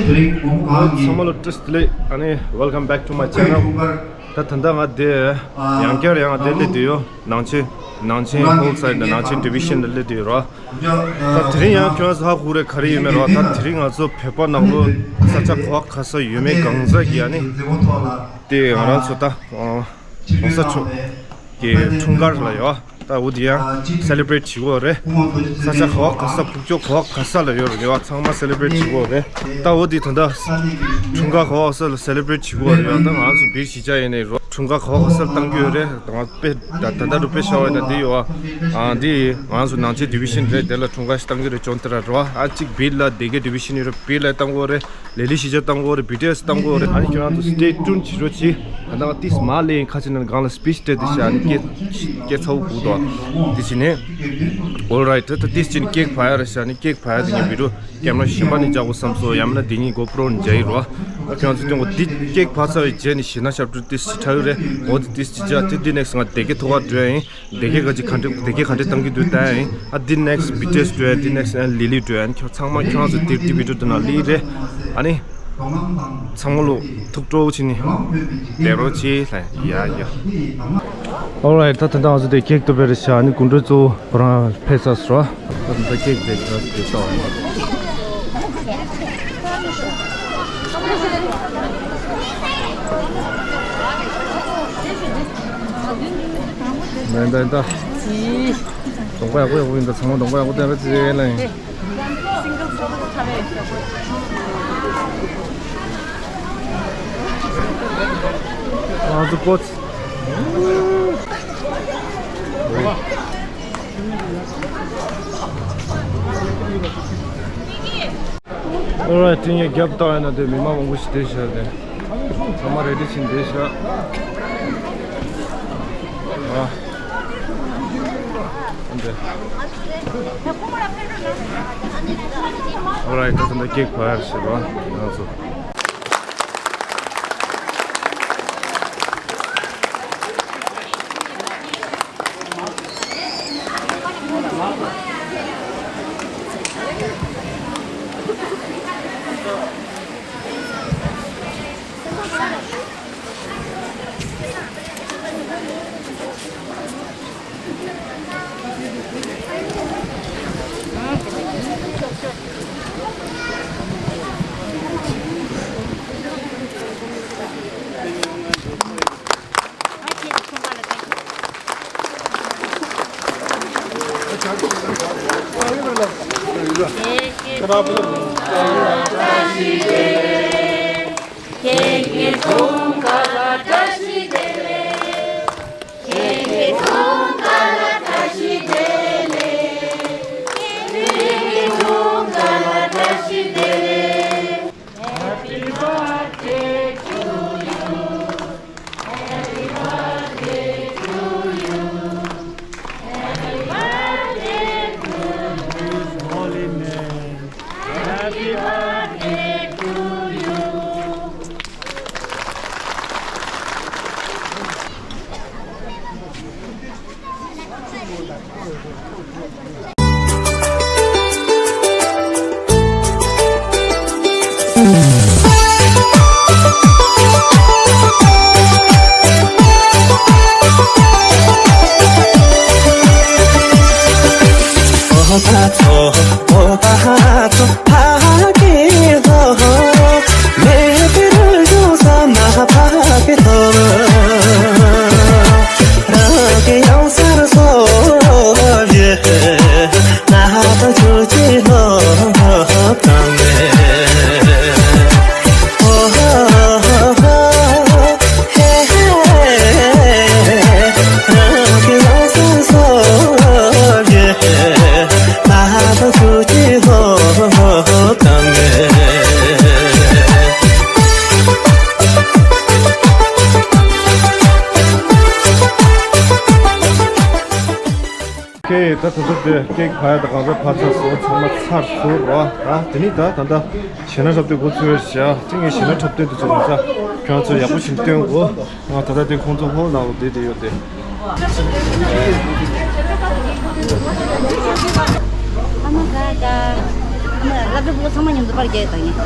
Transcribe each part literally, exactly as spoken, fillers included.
ཚང་མ་ལ་བཀྲ་ཤིས་བདེ་ལེགས། ཨ་ནི། Welcome back to my channel. ད་ད་ལྟ་ང་དེ་ཡང་བསྐྱར་ཡང་དེ་སླེབས་བསྡད་ཡོད། ནང་ཆེན། ནང་ཆེན་ཧོལ་སའིཌ་དང་ནང་ཆེན་ཌི་བི་ཤན་ལ་སླེབས་བསྡད་ཡོད་ར། ད་དེ་རིང་ཡང་ཁྱོད་ཚོ་ཧ་གོ་རེད། ག་རེ་ཡོད་མེད་ར། ད་དེ་རིང་ང་ཚོ་བོད་པ་ནང་ལོགས་ས་ཆ་ག་བ་ག་ས་ཡོད་མེད་གང་ཟག་གིས་ཨ་ནི། དེ་ང་རང་ཚོ་ད་༸གོང་ས་མཆོག་གི་འཁྲུངས་སྐར་ལ་ཡོད། ད་འོ་དེ་ཡང་སེ་ལེ་བྷི་རེཊ་བྱེད་ཀྱི་ཡོད་རེད། ས་ཆ་ག་བ་ག་ས་ཕུག་ཀྱོག་ག་བ་ག་ས་ལ་ཡོད་རེད། ཡོད་ཚང་མ་སེ་ལེ་བྷི་རེཊ་བྱེད་ཀྱི་ཡོད་རེད། ད་འོ་དེ་ད་ལྟ་འཁྲུངས་སྐར་ག་བ་ག་ས་ལ་སེ་ལེ་བྷི་རེཊ་བྱེད་ཀྱི་ཡོད་རེད། ཡང་ད་ང་ཚོ་བིར་གཞིས་ཆགས་ཡིན་ནའི་རོ། འཁྲུངས་སྐར་ག་བ་ག་ས་ལ་བཏང་གི་ཡོད་རེད། ད་ང་དཔེ་ད་ད་ལྟ་རུ་དཔེ་ཤ་བ་ཡིན་ན་འདི་ཡོད་ཨ། འདི་ང་ཚོ་ནང་ཆེན་ཌི་བི་ཤན་རེད། དེ་ལ་འཁྲུངས་སྐར་ཞིག་བཏང་གི་རེད། ཅོན་ཏ་ར་རོ་ཨ། གཅིག་བིར་ལ་སྡེ་དགེ་ཌི་བི་ཤན་ཡོད་རེད། བིར་ལ་བཏང་གི་ཡོད་རེད། ལི་ལི་གཞིས་ཆགས་བཏང་གི་ཡོད་རེད། བི་ཊི་ཨེས་བཏང་གི་ཡོད་རེད། ཨ་ནི་ཁྱོད་རང་ཚོ་སི་ཊེ་ཊུན་བྱེད་རོགས་གྱིས། ད་ལྟ་ང་ཏིས་མ་ལེན་ཁ་ཅིག་ནང་སྒང་ལ་སི་པི་ཆི་སྤྲད་དེ་ཤ་ནི་སྐད་སྐད་ཚ་བོ་གུག་དོ། དེ་བྱས་ནས་ཨོལ་རའིཊ། ད་ཏིས་ཅིན་ཀེག་ཕ་ཡ་རེད་ཤ་ནི་ཀེག་ཕ་ཡ་དེ་ངས་བི་ཌི་ཡོ་ཀེམ་ར་གཞན་པ་ནས་རྒྱག་དགོས་བསམ་སོང་། ཡང་མིན་ན་དེ་གཉིས་གོ་པྲོ་ནས་རྒྱག་ཡིན་རོ། ཨ་ཁྱོད་ཚོ་སྟོན་གོ། འདི་ཀེག་ཕ་ཚར་བའི་རྗེས་ནས་ཞེ་ན་ཞབས་བྲོ་ཏིས་ཁྲ་གི་རེད། འོ་དེ་ཏིས་ཅི་ཇ་དེ་འདི་ནེག་སི་ང་སྡེ་དགེ་ཐོག་ཁ་འགྲོ་ཡ་ཡིན། སྡེ་དགེ་ག་ཅིག་ག་འདྲ་སྡེ་དགེ་ག་འདྲ་བཏང་གི་འདུག་ལྟ་ཡ་ཡིན། ཨ་འདི་ནེག་སི་བི་ཊི་ཨེས་འགྲོ་ཡ། འདི་ནེག་སི་ཨ་ལི་ལི་འགྲོ་ཡ་ཡིན། ཁྱོད་ཚང་མ་ཁྱོད་ཚོ་འདི་འདི་བི་ཌི་ཡོ་འདི་ནང་ལི་རེད། ཨ་ནི། ཚང་མ་ལོ་ཐུགས་སྤྲོ་བྱས་ནས་བསྡད་རོགས་གྱིས་ལ། ཡ་ཡ། ཨོལ་རའིཊ། ད་ད་ལྟ་ང་ཚོ་དེ་ཀེག་ཏུ་བེ་རེ་ཤ་ནི་དགུན་གྲོས་གཙོ་བོ་ཁོ་རང་ཕེབས་ཚར་སོང་། ད་ད་ལྟ་ཀེག་དེ་ཁྱོད་ཚོ་དེ་ལྟ་བ་ཡིན། ད་ད་ད། གདོང་པ་ཡག་པོ་ཡག་པོ་ཡིན། ད་ཚང་མ་གདོང་པ་ཡག་པོ་བསྟན་རོགས་གྱིས་ལ་ཡིན། ང་ཚོ་ཀོ་ཆི། ཨོལ་རའིཊ། དེ་ངས་རྒྱབ་བལྟས་ཡིན་ན་དེ་མི་མང་མང་པོ་ཞིག་བསྡད་ཤག་དེ་ཚང་མ་རེ་ཌི་བྱས་བསྡད་ཤག་ཨ་འདི། ཨོལ་རའིཊ། ད་ད་ལྟ་ཀེག་ཕ་ཡ་ཞིག་རོ། ང་ཚོ། ཁེ། ད་དེ་ཚོ་དེ་ཀེག་ཕ་ཡ་དང་གང་ཚ་ཕ་ཚ་སོ་ཚང་མ་ཚར་སོང་ར། ད་དེ་ནི་ད་ད་ད་ཞེ་ན་འཁྲབ་སྟོན་འགོ་ཚུགས་ཡོད་ཤག་དེ་ངས་ཞེ་ན་འཁྲབ་སྟོན་དེ་ཚོ་གང་ཚ་ཁྱོད་ཚོ་ཡག་པོ་ཞིག་སྟོན་གོ། ང་ད་ལྟ་དེ་ཁོང་ཚོ་ཧོལ་ནང་ལ་བསྡད་བསྡད་ཡོད་དེ། ཨ་མ་ག་ག་སློབ་གྲྭ་ཕྲུ་གུ་ཚང་མ་མཉམ་དུ་པར་རྒྱག་ཡོད་ད་ངས།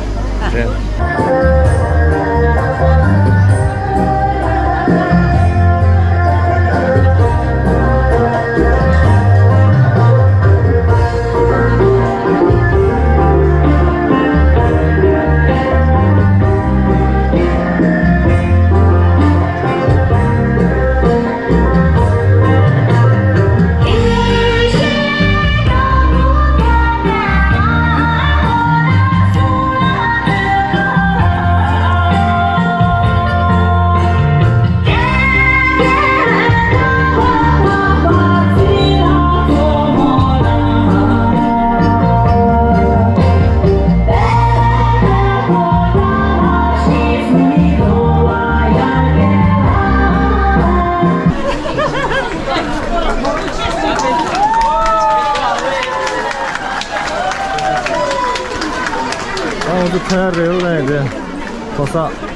ཨ། རེད། ཨ་ང་ཚོ་ཐོན་ཡ་རེད་ལ་ཡ་རེད། ཐོ་ས།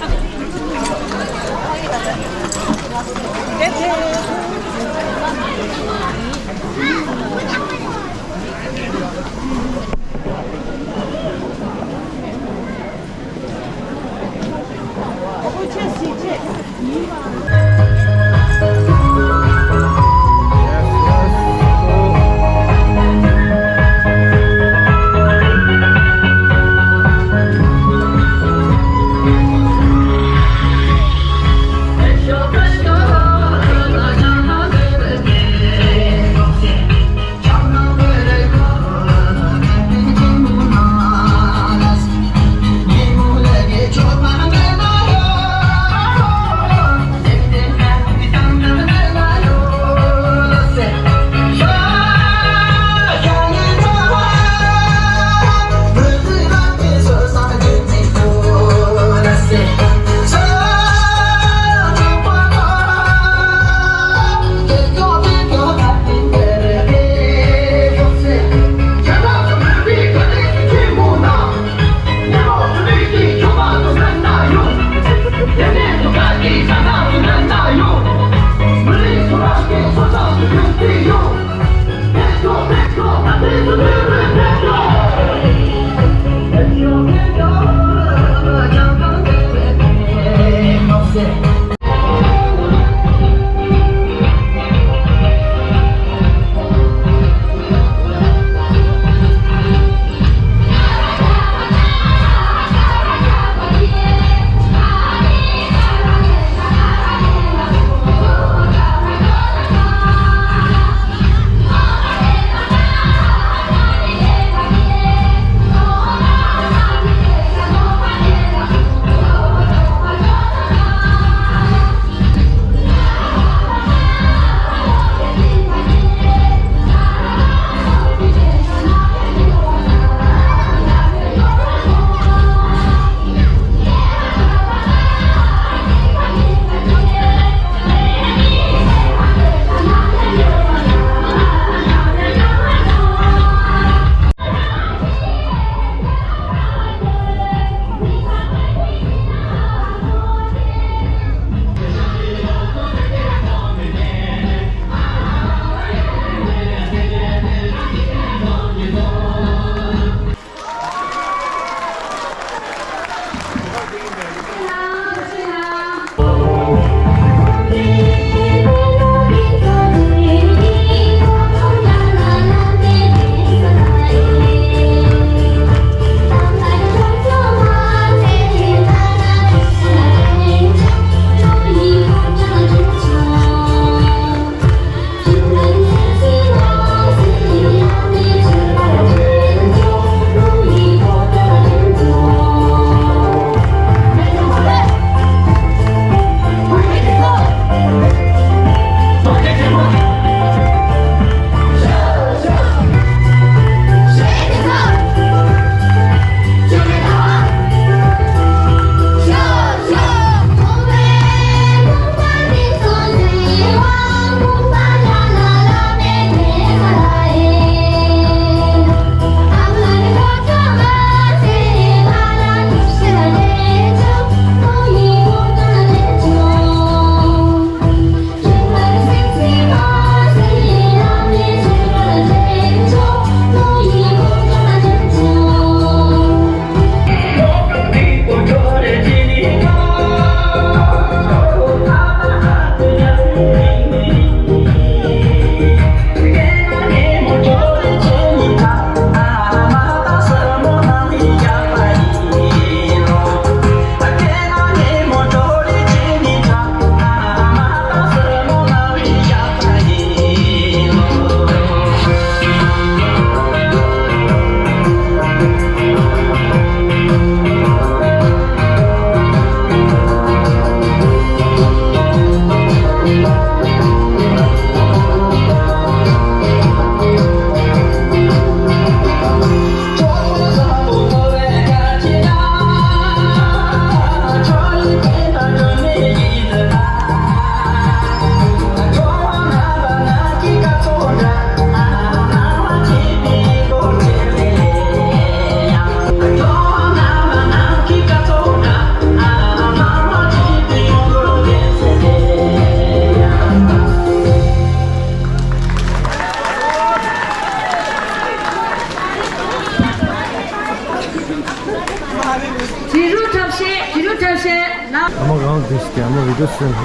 འདི་སྐྱ་མོ་བི་ཌིའོ་སུན་ཧ།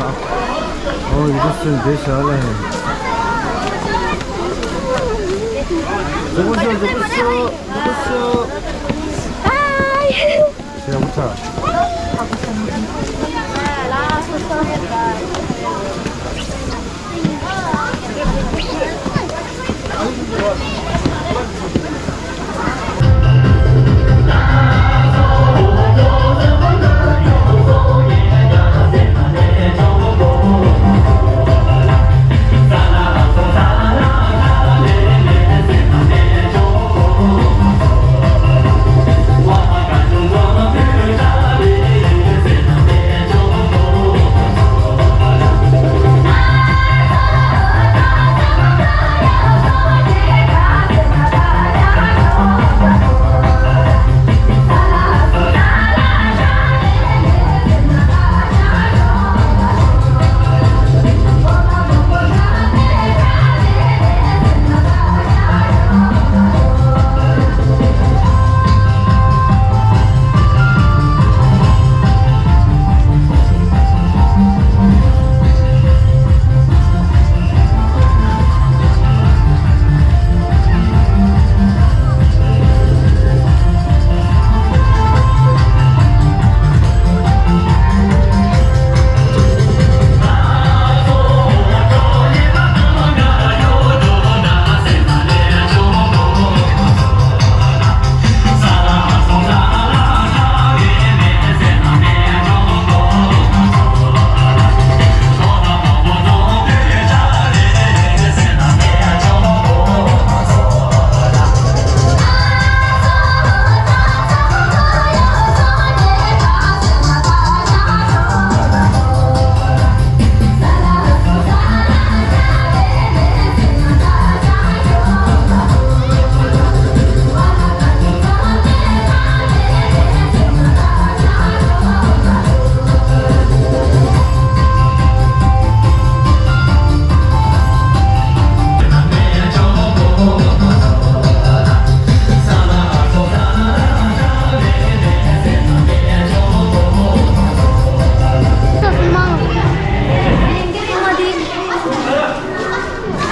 ཨོ་བི་ཌིའོ་སུན་འདི་ཤ་ལ་ཧེ། ཛོ་ཀོ་ཤོ་ཛོ་ཀོ་ཤོ་ཛོ་ཀོ་ཤོ། ཧའི། ཤ་ཡ་མོ་ཁྲ།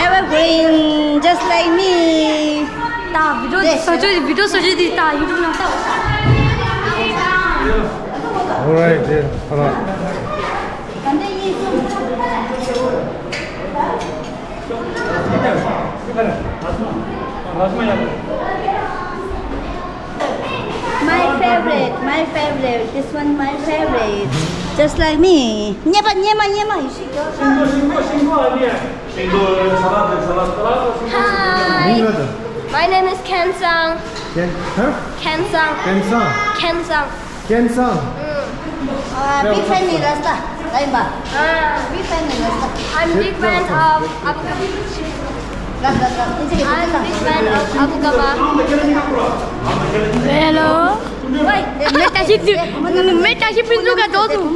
Evergreen, just like me. ད་བི་ཌིའོ་བཟོ་རྒྱུ་བི་ཌིའོ་བཟོ་རྒྱུ་དེ་ད་ཡུ་ཊུབ་ནང་ལྟ། All right, dear. Hold on. My favorite, my favorite. This one my favorite. Just like me. ཉེས་པ་ཉེས་མ་ཉེས་མ། You should go. Hi. My name is Kensang. Ken, huh? Kensang. Kensang. Kensang. Kensang. Uh, big fan ni rasta. Lain ba? Ah, big fan ni rasta. I'm big fan of Abugaba. Rasta, rasta. I'm big fan of Abugaba. Hello. Wait. मैं ताशी तू, मैं ताशी पिंजू का दोस्त हूँ।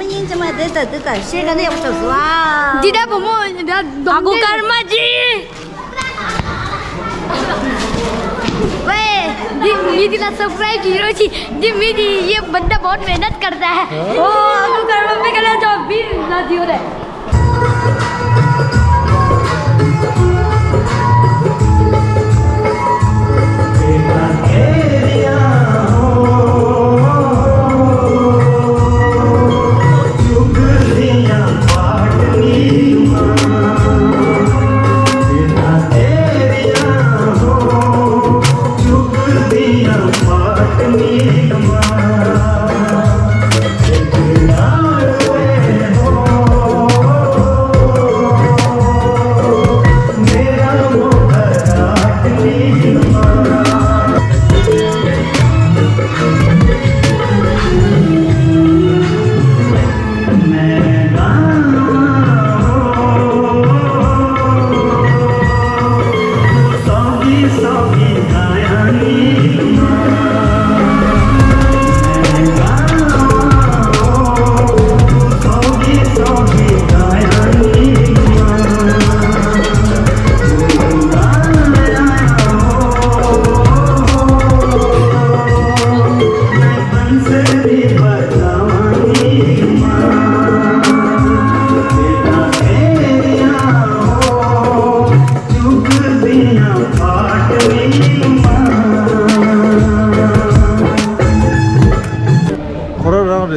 Dida bomo, da, Abugaba जी। वे, दी, दी ला सब्सक्राइब कीरो छी। दी, मी दी, ये बंदा बहुत मेहनत करता है। ओ, अबुगबा पे कला जो भी ना दियो रे।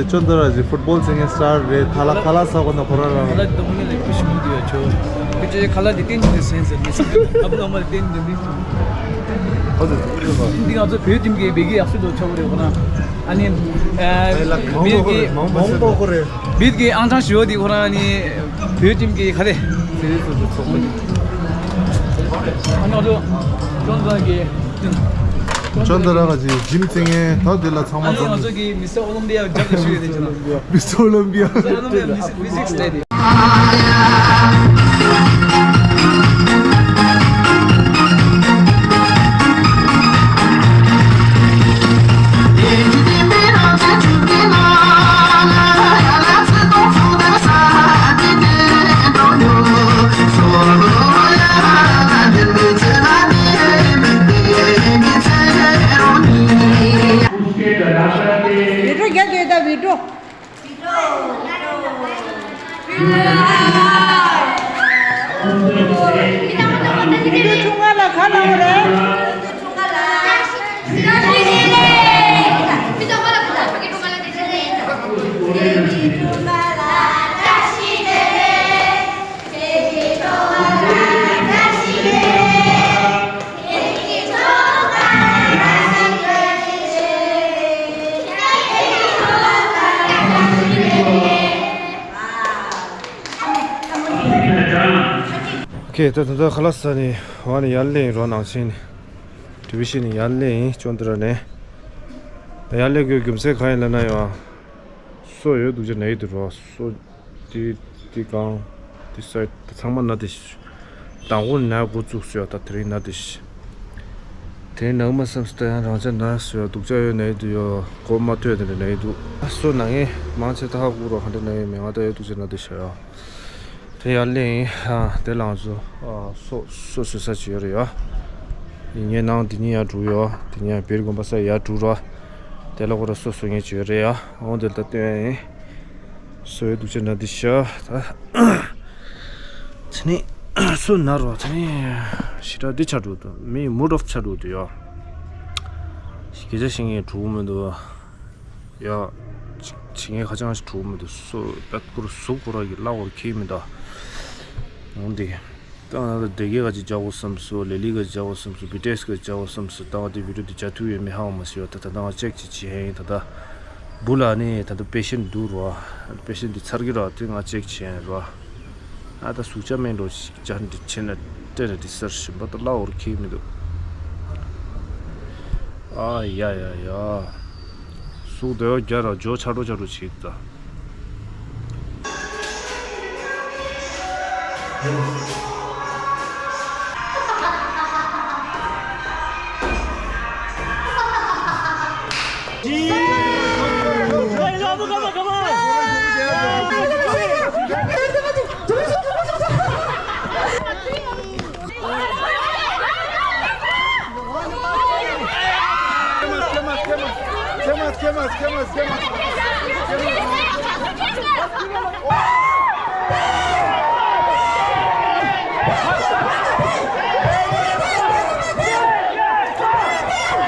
ཅོན་ཏ་ར་ཇི་ཕུཊ་བོལ་སེང་གེ་སི་ཊར་རེད། ཐ་ལ་ཁ་ལག་ཟ་གོ་ན་ཁོ་རང་རང་། ཁ་ལག་དེ་མོ་ནི་ལེགས་པོ་ཞིག་མི་འདུག་ཡ། ཁྱོད་ཁྱོད་ཀྱིས་ཁ་ལག་དེ་བསྟན་འཛིན་དེ་སེམས་ཟེར་ནི་ཟེར། ཨ་བུ་ལ་མ་ལ་བསྟན་འཛིན་དེ། འདི་ང་ཚོ་བོད་ཁྱིམ་གྱི་བེ་གི་ཡག་ཤོས་དུ་ཆགས་པ་རེད་ཁོ་རང་། ཨ་ནི་བེད་ཀྱི་མང་པོ་ཁོ་རེད། བེད་ཀྱི་ཨང་གྲངས་ཞུ་བ་དེ་ཁོ་རང་ཨ་ནི་བོད་ཁྱིམ་གྱི་ག་རེ། ཨ་ནི་ང་ཚོ་ཅོན་ཏ་ར་གི་ཅོན་ཏ་ར་གི་ཇིམ་རྩེ་མཁན་ད་དེ་ལ་ཚང་མ་ཨ་ནི་ང་འཛོམས། ཚོ་གི་མི་སི་ཨོ་ལིམ་པི་ཡ་རྒྱབ་ལ་ཞུ་ཡོད་དེ་ཅོན་ཏ་ར། མི་སི་ཨོ་ལིམ་པི་ཡ། མི་སི་ཨོ་ལིམ་པི་ཡ་མི་སི་ཕི་ཟིག་སི་ལེ་དེ། བི་ཌིའོ་རྒྱག་དགོས་ད་བི་ཌིའོ། བི་ཌིའོ་ཆུང་ང་ལ་ག་ལ་འོ་རེད། ཨོ་ཁེ། ད་ད་ད་ཁ་ལག་ཟ་ནས་འོ་ནས་ཡར་སླེབས་རོགས་གནང་ཕྱིན། དེ་བཞིན་ནས་ཡར་སླེབས་ཡིན་ཅོན་ཏ་ར་ནས། ད་ཡར་སླེབས་དགོས་རྒྱུ་མཚན་གང་ཡིན་ལབ་ན་ཡང་། སོ་ཡོད་འདུག་ཅེས་ན་ཡི་འདུག་རོགས་སོ། དེ་དེ་གང་། དེ་སའིཌ་དེ་ཚང་མ་ན་དེ་ཤི། དང་པོ་ན་འགོ་བཙུགས་སོ་ཡ། ད་དེ་རིང་ན་དེ་ཤི། དེ་རིང་ནང་མ་བསམ་སྟེ་ཡང་རང་ཅག་ན་སོ་ཡ། སྡུག་ཅག་ཡོད་ན་ཡི་འདུག་ཡོ། གོ་མ་ཐོས་དེ་འདྲ་ན་ཡི་འདུག་སོ་ན་ངས་མང་ཆེ་ད་ཧ་གོ་རོགས་ག་འདྲ་ན་ཡི་མེད། ང་ད་ཡོད་འདུག་ཅེས་ན་དེ་ཤི་ཡ། དེ་ཡར་སླེབས་ཡིན། དེ་ལ་ང་ཚོ་སོ་སོ་བཟོ་ས་ཅིག་ཡོད་རེད་ཡ། ངས་ནང་དེ་ཉིད་ཡར་འགྲོ་ཡོ། དེ་ཉིད་བེར་དགོན་པ་ས་ཡར་འགྲོ་རོགས། དེ་ལ་ཁོ་ར་སོ་བཟོ་མཁན་ཅིག་ཡོད་རེད་ཡ། འོང་དེ་ལ་ད་སྟོན་ཡ་ཡིན། སོ་ཡོད་འདུག་ཅེས་ན་འདི་ཤ་ད། དེ་ནི་སོ་ན་རོ་དེ་ནི་ཞེ་དྲག་འདི་ཆགས་འགྲོ་འདུག་མི་མུ་ཌི་ཨོཕ་ཆགས་འགྲོ་འདུག་ཡ། སྐད་ཆ་བཤད་མཁན་གྲོགས་མི་འདུག་ཡ། ཅི་ཅི་ངས་ཁ་བྱང་ཞིག་གྲོགས་མི་འདུག་སོ་པད་ཁུར་གཟུགས་ཁོ་ར་གི་ལ་འོར་ཁེལ་མི་འདུག་འོང་དེ། ད་ང་ད་སྡེ་དགེ་ག་ཅིག་རྒྱག་དགོས་བསམ་སོ། ལེ་ལི་ག་ཅིག་རྒྱག་དགོས་བསམ་སོ། བི་ཏི་ཨེས་ག་ཅིག་རྒྱག་དགོས་བསམ་སོ། ད་ང་དེ་བི་ཌིའོ་དེ་རྒྱག་ཐུབ་ཡོད་མེད་ཧ་གོ་མ་སོང་ཡ། ད་ད་ད་ང་ཅེག་ཅིག་བྱེད་ཡིན་ད་ད། བུ་ལ་ནི་ད་ལྟ་པེ་ཤེན་འདུག་རོ། པེ་ཤེན་འདི་ཚར་གི་རོ། དེ་ང་ཅེག་བྱས་རོ། ཨ་ད་ཟུག་ཆ་མེད་འགྲོ་ཞིག་ཅར་འདི་བྱས་ན་སྤྲད་ན་འདི་སར་ཞིམ་པ་ད་སླ་བོར་ཁེལ་མི་འདུག་ཨ་ཡ་ཡ་ཡ། ཟུག་དེ་བ་རྒྱ་ར་ཇོ་ཆ་འགྲོ་ཆ་འགྲོ་བྱེད་ད།